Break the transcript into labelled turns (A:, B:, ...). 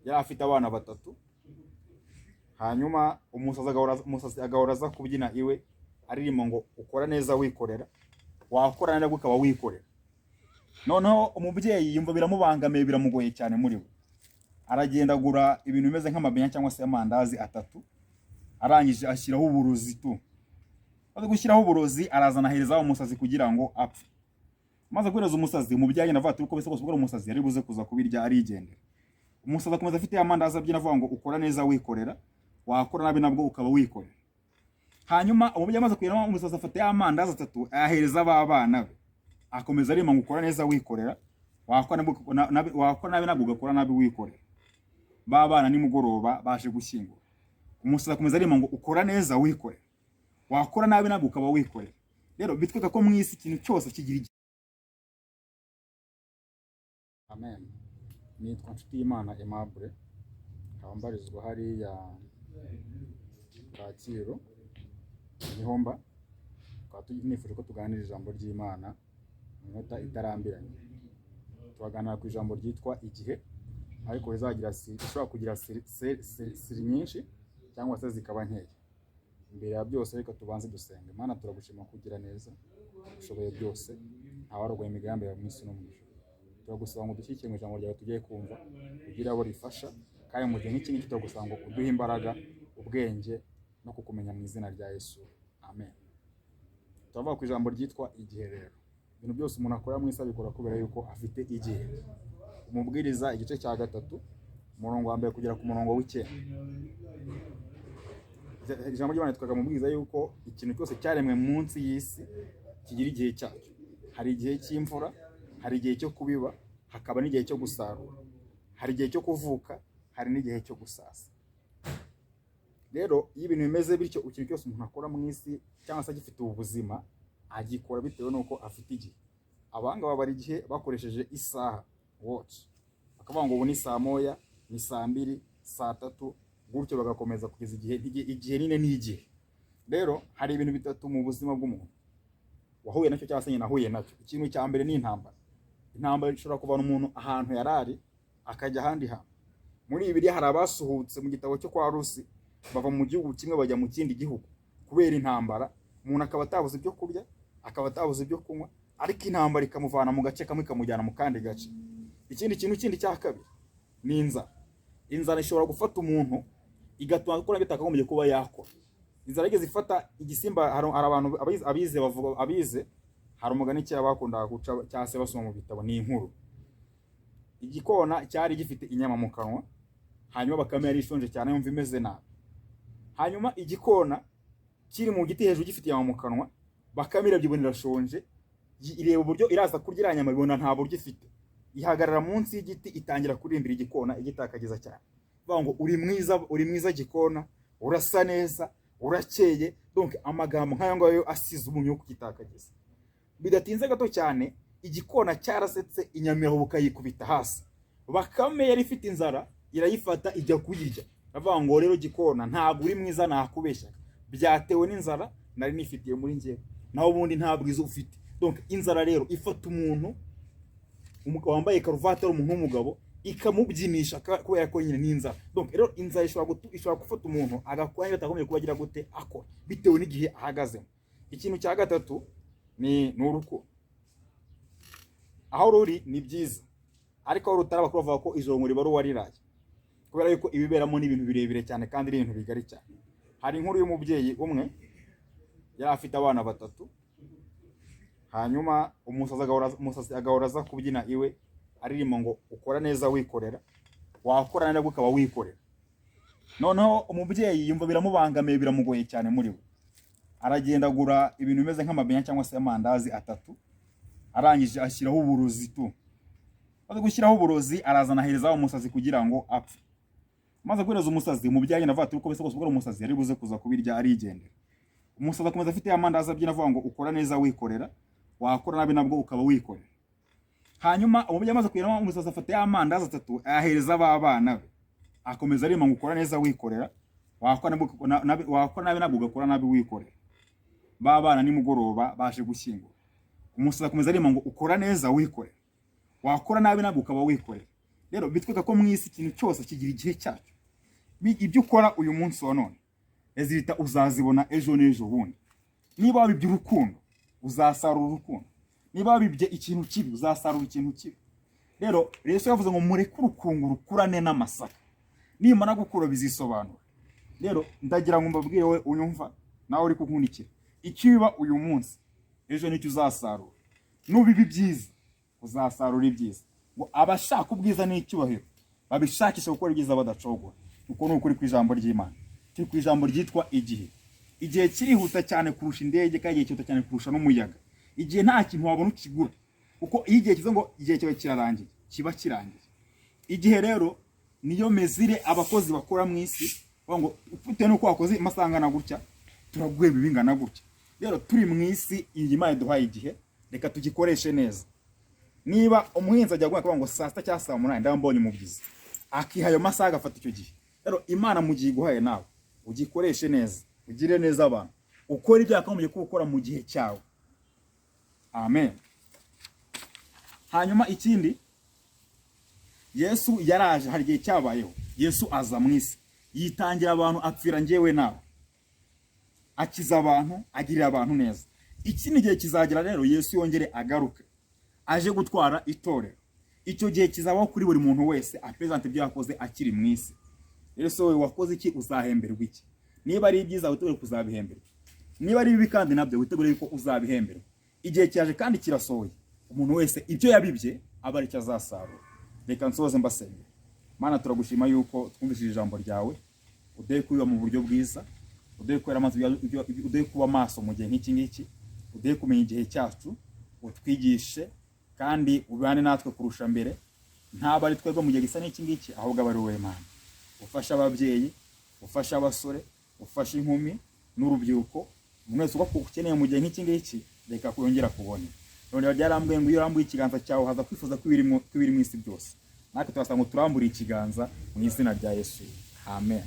A: Yari afite abana batatu. Hanyuma umusazi agahora aza kubyina iwe, aririmba ngo: "Ukora neza wikorera, wakora nabwo ukaba wikorera." Noneho umubyeyi yumva biramubangamiye, biramugoye cyane muri we. Aragenda agura ibintu bimeze nk'amabenya cyangwa se amandazi atatu, arangije ashyiraho uburozi tu. Amaze gushyiraho uburozi, arazana ahereza wa musazi kugira ngo apfe. Amaze guhereza umusazi, umubyeyi agenda avuga ati: "Uko bisa kose, ubwo ari umusazi yari buze kuza kubirya, arigendera." Umusazi akomeza afite amandazi abyina, avuga ngo: "Ukora neza wikorera, wakora nabi nabwo ukaba wikorera." Hanyuma umubyeyi amaze kugera, umusazi afata ya mandazi atatu, ayahereza ba bana be, akomeza arima ngo: "Ukora neza wikorera, wakora nabi nabwo ugakora nabi wikorera." Ba bana nimugoroba baje gushyingura. Umusazi akomeza arima ngo: "Ukora neza wikorera, wakora nabi nabwo ukaba wikorera." Rero bitwereka ko mu isi ikintu cyose kigira igihe. Amen. Nitwa Nshutiyimana Aimable, nkaba mbarizwa hariya Kacyiru, niho mba. Tukaba nifuje ko tuganira ijambo ry'Imana mu minota itarambiranye. Turaganira ku ijambo ryitwa igihe, ariko rizagira rishobora kugira seri nyinshi cyangwa se zikaba nkeya. Imbere ya byose, reka tubanze dusenga. Imana, turagushima kugira neza, ushoboye byose, ntawarogoye imigambi yawe mu isi no mu ijuru. Turagusaba ngo udushyigikire mu ijambo ryawe tugiye kumva, ugire abo rifasha, kandi mu gihe nk'iki ngiki turagusaba ngo uduhe imbaraga, ubwenge no kukumenya, mu izina rya Yesu, amen. Turavuga ku ijambo ryitwa igihe. Rero ibintu byose umuntu akora mu isi abikora kubera yuko afite igihe. Umubwiriza igice cya 3, umurongo wa 1 kugera ku murongo w'9. Ijambo ry'Imana ritwaga mu mubwiriza yuko ikintu cyose cyaremwe munsi y'isi kigira igihe cyacyo. Hari igihe cy'imvura, hari igihe cyo kubiba, hakaba n'igihe cyo gusarura, hari igihe cyo kuvuka, hari n'igihe cyo gusasa. Rero iyo ibintu bimeze bityo, ikintu cyose umuntu akora mu isi cyangwa se agifite ubu buzima, agikora bitewe n'uko afite igihe. Abahanga babara igihe bakoresheje isaha, watch, bakavuga ngo ubu ni saa 1, ni saa 2, saa 3, gutyo bagakomeza kugeza igihe. Igihe nyine ni igihe. Rero hari ibintu bitatu mu buzima bw'umuntu wahuye nacyo cyangwa se nyine ahuye nacyo. Ikintu cya mbere ni intambara. Intambara ishobora kuvana umuntu ahantu yari ari akajya ahandi hantu. Muri Bibiliya hari abasuhutse, mu gitabo cyo kwa Rusi, bava mu gihugu kimwe bajya mu kindi gihugu kubera intambara. Umuntu akaba atabuze ibyo kurya, akaba atabuze ibyo kunywa, ariko intambara ikamuvana mu gace kamwe ikamujyana mu kandi gace. Ikindi kintu kindi cya kabiri ni inzara. Inzara ishobora gufata umuntu igatuma akora ibyo atakagombye kuba yakora. Inzara yigeze ifata igisimba. Hari abantu abize bavuga, abize, hari umugani kera bakundaga guca cyangwa se basoma mu bitabo, ni inkuru. Igikona cyari gifite inyama mu kanwa, hanyuma Bakame yari ishonje cyane, yumva imeze nabi. Hanyuma igikona kiri mu giti hejuru gifite inyama mu kanwa, Bakame irabyibona, irashonje, ireba uburyo iraza kurya iriya nyama, ibona nta buryo ifite. Ihagarara munsi y'igiti, itangira kuririmbira igikona, igitakagiza cyane, ivuga ngo: "Uri mwiza, uri mwiza gikona, urasa neza, urakeye." Donc amagambo nk'ayo ngayo asize umunyu wo kugitakagiza. Bidatinze gato cyane, igikona cyarasetse, inyama irahubuka yikubita hasi. Bakame yari ifite inzara, irayifata ijya kuyirya. Avuga ngo: "Rero gikona, ntabwo uri mwiza, nakubeshyaga, byatewe n'inzara nari nifitiye muri njyewe, naho ubundi nta bwiza ufite." Donc inzara rero ifata umuntu wambaye karuvati ari umuntu w'umugabo, ikamubyinisha kubera ko nyine ni inzara. Donc rero inzara ishobora gufata umuntu agakora ibyo atagombye kuba agira gute akora, bitewe n'igihe ahagazemo. Ikintu cya gatatu ni urukundo. Aho ruri ni byiza, ariko aho rutari, abakuru bavuga ko ijoro ngo riba uwariraye, kubera yuko ibiberamo ni ibintu birebire cyane kandi ari ibintu bigari cyane. Hari inkuru y'umubyeyi umwe yari afite abana batatu. Hanyuma umusazi agahora aza kubyina iwe, aririmba ngo: "Ukora neza wikorera, wakora nabwo ukaba wikorera." Noneho umubyeyi yumva biramubangamiye, biramugoye cyane muri we. Aragenda agura ibintu bimeze nk'amabenya cyangwa se amandazi atatu, arangije ashyiraho uburozi tu. Amaze gushyiraho uburozi, arazana ahereza wa musazi kugira ngo apfe. Amaze guhereza umusazi, umubyeyi agenda avuga ati: "Uko bisa kose, ubwo ari umusazi yari buze kuza kubirya, arigendera." Umusazi akomeza afite amandazi abyina, avuga ngo: "Ukora neza wikorera, wakora nabi nabwo ukaba wikorera." Hanyuma umubyeyi amaze kugera, umusazi afata ya mandazi atatu, ayahereza ba bana be, akomeza arima ngo: "Ukora neza wikorera, wakora nabi nabwo ugakora nabi wikorera." Ba bana nimugoroba baje gushyingura. Umusazi akomeza arima ngo: "Ukora neza wikorera, wakora nabi nabwo ukaba wikorera." Rero bitwereka ko mu isi ikintu cyose kigira igihe cyacyo. Ibyo ukora uyu munsi wa none, résultat uzazibona ejo n'ejo bundi. Niba wabibye urukundo, uzasarura urukundo. Niba wabibye ikintu kibi, uzasarura ikintu kibi. Rero Yesu yavuze ngo mureke urukungu rukurane n'amasaka, nimara gukura bizisobanura. Rero ndagira ngo mbabwire, wowe unyumva nawe uri kunkurikira, icyo ubiba uyu munsi, ejo nicyo uzasarura. Nubiba ibyiza, uzasarura ibyiza. Ngo abashaka ubwiza n'icyubahiro babishakisha gukora ibyiza badacogora. Uko ni ukuri kw'ijambo ry'Imana. Turi ku ijambo ryitwa igihe. Igihe kirihuta cyane kurusha indege, kandi igihe cyihuta cyane kurusha n'umuyaga. Igihe nta kintu wabona ukigura, kuko iyo igihe kize ngo igihe cyawe kirarangiye, kiba kirangiye. Igihe rero niyo mesure abakozi bakora mu isi, bavuga ngo bitewe n'uko wakoze amasaha angana gutya, turaguhemba ibingana gutya. Rero turi mu isi iyi, Imana iduhaye igihe, reka tugikoreshe neza. Niba umuhinzi ajya guhinga akavuga ngo saa 6 cyangwa saa 8 ndaba mbonye umubyizi, akiha ayo masaha, agafata icyo gihe. Rero Imana mu gihe iguhaye, nawe ugikoreshe neza, ugire neza abantu, ukore ibyo yakagombye kuba ukora mu gihe cyawe. Amen. Hanyuma ikindi, Yesu yaraje. Hari igihe cyabayeho Yesu aza mu isi, yitangira abantu, apfira njyewe nawe, akiza abantu, agirira abantu neza. Ikindi gihe kizagera rero Yesu yongere agaruke aje gutwara itorero. Icyo gihe kizabaho kuri buri muntu wese apresenta ibyo yakoze akiri mu isi. Rero so wowe wakoze iki, uzahemberwa iki? Niba ari ibyiza, witegure kuzabihemberwa. Niba ari bibi kandi nabyo witegure yuko uzabihemberwa. Igihe cyaje kandi kirasohoye, umuntu wese ibyo yabibye aba aricyo azasarura. Reka nsoze mbasengera. Mana, turagushima yuko twumvishije ijambo ryawe. Uduhe kubiba mu buryo bwiza, uduhe kwera amaso, uduhe kuba maso mu gihe nk'iki ngiki, uduhe kumenya igihe cyacu, utwigishe kandi ubane natwe kurusha mbere. Ntabwo ari twebwe mu gihe gisa n'iki ngiki, ahubwo aba ari wowe Mana. Ufashe ababyeyi, ufashe abasore, ufashe inkumi n'urubyiruko, umuntu wese uba ukeneye mu gihe nk'iki ngiki, reka kuyongera kubone. None ryarambwiye ngo iyo urambuye ikiganza cyawe, haza kwifuza ko ibiri mu isi byose. Natwe turasaba ngo turambure ikiganza mu izina rya Yesu. Amen.